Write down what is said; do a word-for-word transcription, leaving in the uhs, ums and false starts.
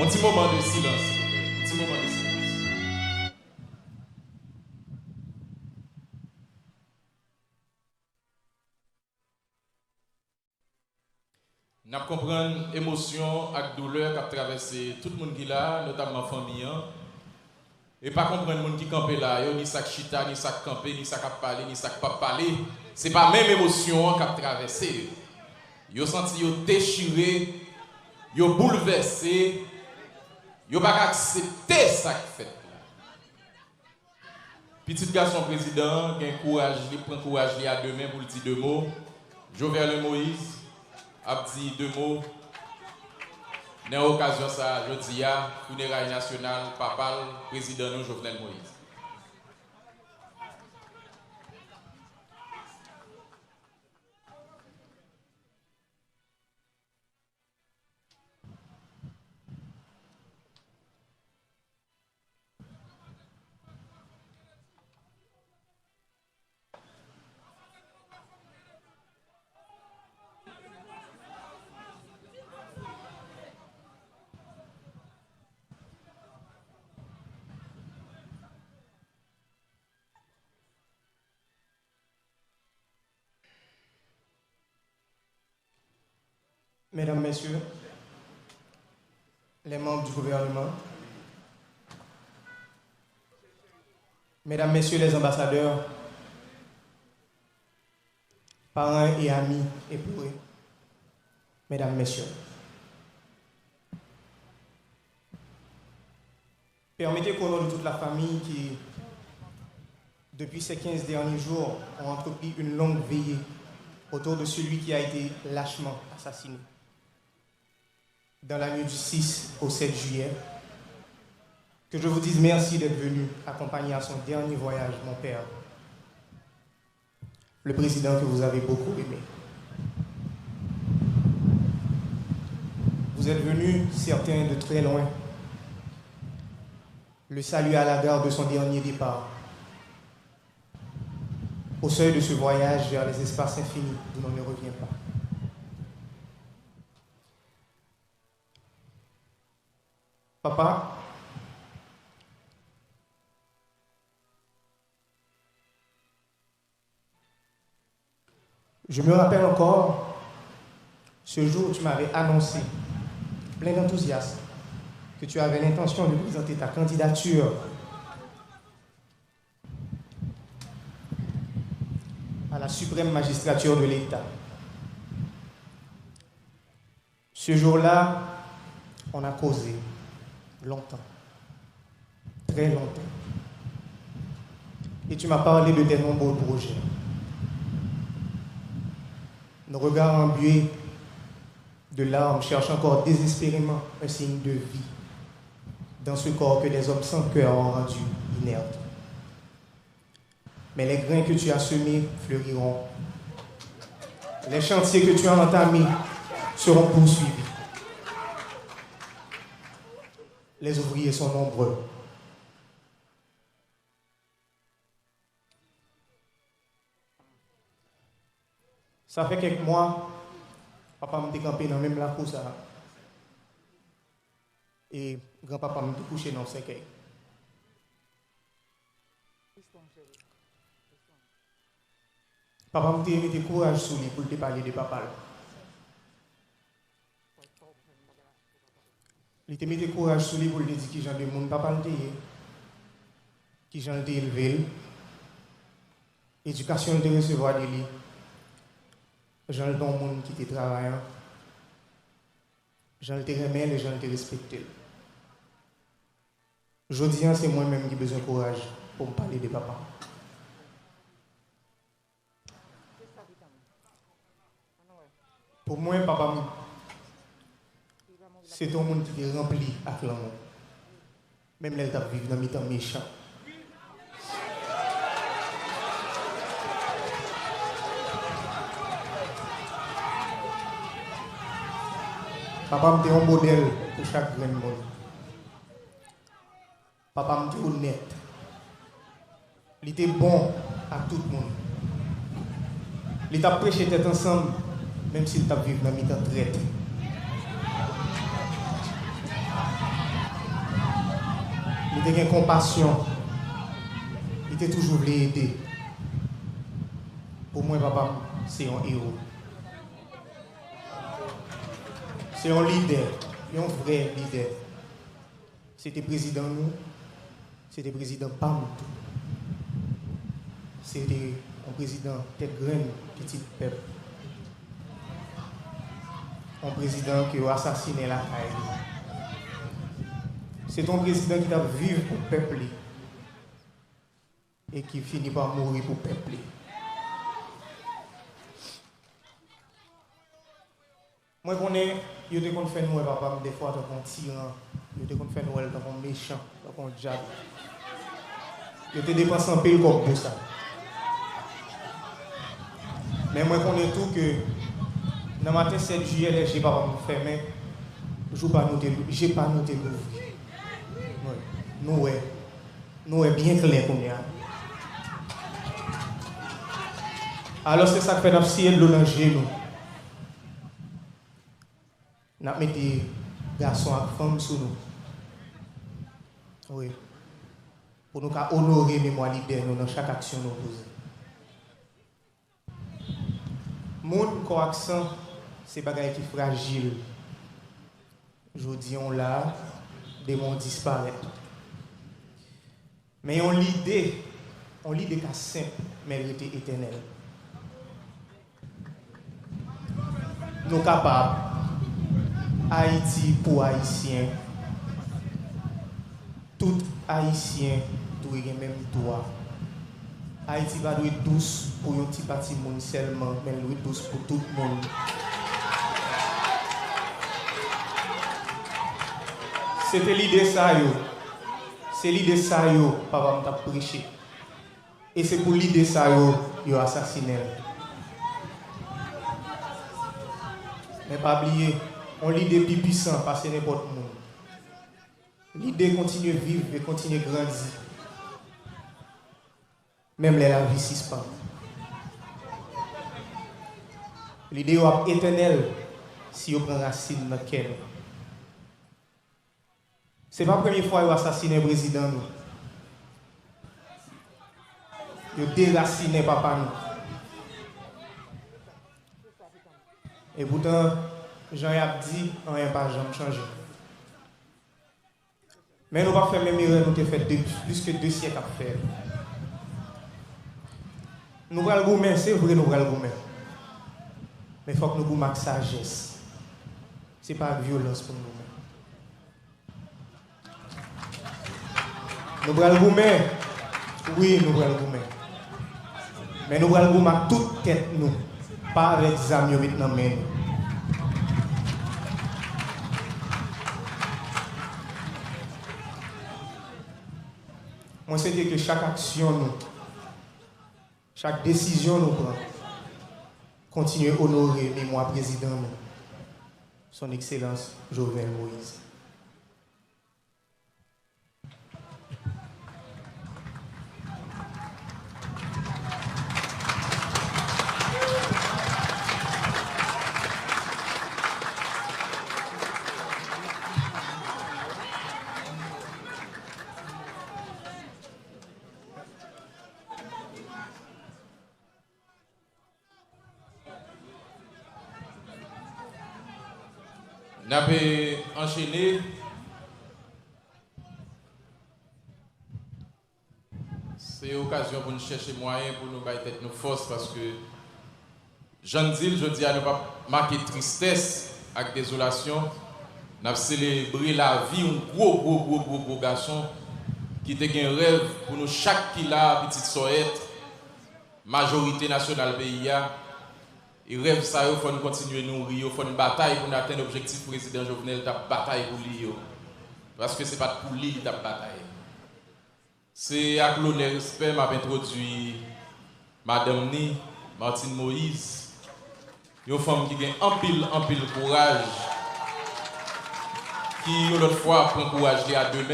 Yon ti moman de silans, silvouplè. Yon ti moman de silans. N ap konprann emosyon ak doulè k ap travèse tout moun ki la, notamman fanmi an. E pa konprann moun ki kanpe la yo, ni sa k chita, ni sa k kanpe, ni sa k ap pale, ni sa k p ap pale. Se pa menm emosyon an k ap travèse yo. Yo santi yo dechire, yo boulvèse, yo pa ka aksepte sa k fèt la. Pitit gason prezidan an gen kouraj li, pran kouraj li a de men pou l di de mo. Joverlein Moïse ap di de mo nan okazyon sa a jodi a, fineray nasyonal papa l, prezidan nou Jovenel Moïse. Mesdames, Messieurs les membres du gouvernement, Mesdames, Messieurs les ambassadeurs, parents et amis éplorés, Mesdames, Messieurs. Permettez qu'au nom de toute la famille qui, depuis ces quinze derniers jours, ont entrepris une longue veillée autour de celui qui a été lâchement assassiné dans la nuit du six au sept juillet, que je vous dise merci d'être venu accompagner à son dernier voyage mon père, le président que vous avez beaucoup aimé. Vous êtes venus, certains de très loin, le saluer à la gare de son dernier départ, au seuil de ce voyage vers les espaces infinis d'où l'on ne revient pas. Papa, je me rappelle encore ce jour où tu m'avais annoncé, plein d'enthousiasme, que tu avais l'intention de présenter ta candidature à la suprême magistrature de l'État. Ce jour-là, on a causé longtemps, très longtemps. Et tu m'as parlé de tes nombreux projets. Nos regards embués de larmes cherchent encore désespérément un signe de vie dans ce corps que des hommes sans cœur ont rendu inerte. Mais les grains que tu as semés fleuriront. Les chantiers que tu as entamés seront poursuivis. Les ouvriers sont nombreux. Sa fè kèk mwa, papa m te kanpe nan menm lakou sa a. E granpapa m te kouche nan yon sèkèy. Papa m te mete kouraj sou li pou l te pale de papa l. Li te mete kouraj sou li pou l te di kijan de moun papa l te ye, kijan l te elve l, edikasyon l te resevwa de li, jan l te yon moun ki te travayan, jan l te renmen l e jan l te respekte l. Jodi a, se mwen menm ki bezwen kouraj pou m pale de papa m. Pou mwen, papa m, se te yon moun ki te ranpli ak lanmou, menm lè l t ap viv nan mitan mechan. Papa m te yon modèl pou chak grenn moun. Papa m te onèt. Li te bon ak tout moun. Li t ap preche tèt ansanm, menm si l t ap viv nan mitan trèt. Li te gen konpasyon. Li te toujou vle ede. Pou mwen, papa m se yon ewo. Se yon lidè, yon vrè lidè. Se te prezidan nou, se te prezidan pa m tou. Se te yon prezidan tèt grenn, pitit pèp. Yon prezidan ke yo asasinen lakay li. Se te yon prezidan ki t ap viv pou pèp li e ki fini pa mouri pou pèp li. Mwen konnen yo te konn fè nou wè papa m dèfwa tankou yon tiran. Yo te konn fè nou wè l tankou yon mechan, tankou yon dyab. Yo te depanse anpil kòb pou sa. Men mwen konnen tou ke nan maten sèt jiyè, lè je papa m fèmen, jou pa nou te, je pa nou te louvri. Wi. Nou wè. Nou wè byen klè kounye a. Alò, se sa k fè n ap siye dlo nan je nou. N ap mete gason ak fanm sou nou. Wi. Pou nou ka onore memwa lidè nou nan chak aksyon nou poze. Moun, kò ak san, se bagay ki frajil. Jodi a w la, demen w disparèt. Men yon lide, yon lide ka senp, men l rete etènèl. Nou kapab. Ayiti pou Ayisyen. Tout Ayisyen dwe gen menm dwa. Ayiti pa dwe dous pou yon ti pati moun sèlman, men l dwe dous pou tout moun. Se te lide sa yo. Se lide sa yo papa m t ap preche. E se pou lide sa yo, yo asasinen l. Men pa bliye, yon lide pi pwisan pase nenpòt moun. Lide kontinye viv e kontinye grandi, menm lè lavi sispann. Lide yo ap etènèl si yo pran rasin nan kè nou. Se pa premye fwa yo asasinen prezidan nou. Yo derasinen papa nou. Epoutan, jan y ap di, anyen pa janm chanje. Men nou p ap fè menm erè nou te fè de, plis ke de syèk ap fè. Nou pral goumen, se vre nou pral goumen. Men fòk nou goumen ak sajès. Se pa ak vyolans pou n goumen. Nou pral goumen. Wi, nou pral goumen. Men nou pral goumen ak tout tèt nou, pa avèk zam yo met nan men nou. Mwen swete ke chak aksyon nou, chak desizyon nou pran, kontinye onore memwa prezidan nou, Son Ekselans Jovenel Moïse. N ape anchene. Se okazyon pou n chèche mwayen pou nou bay tèt nou fòs, paske, jan n di l, jodi a nou p ap make tristès ak dezolasyon. N ap selebre lavi yon gwo, gwo, gwo, gwo, gwo gason ki te gen rèv pou nou chak ki la, pitit Sòyèt, majorite nasyonal peyi a. E rèv sa yo, fò n kontinye nouri yo, fò n batay pou n atenn objektif Prezidan Jovenel t ap batay pou li yo. Paske se pa t pou li li t ap batay. Se ak lonè, respè, m ap entwodui madanm ni, Martine Moïse, yon fanm ki gen anpil, anpil kouraj, ki yon lòt fwa pran kouraj li a de men.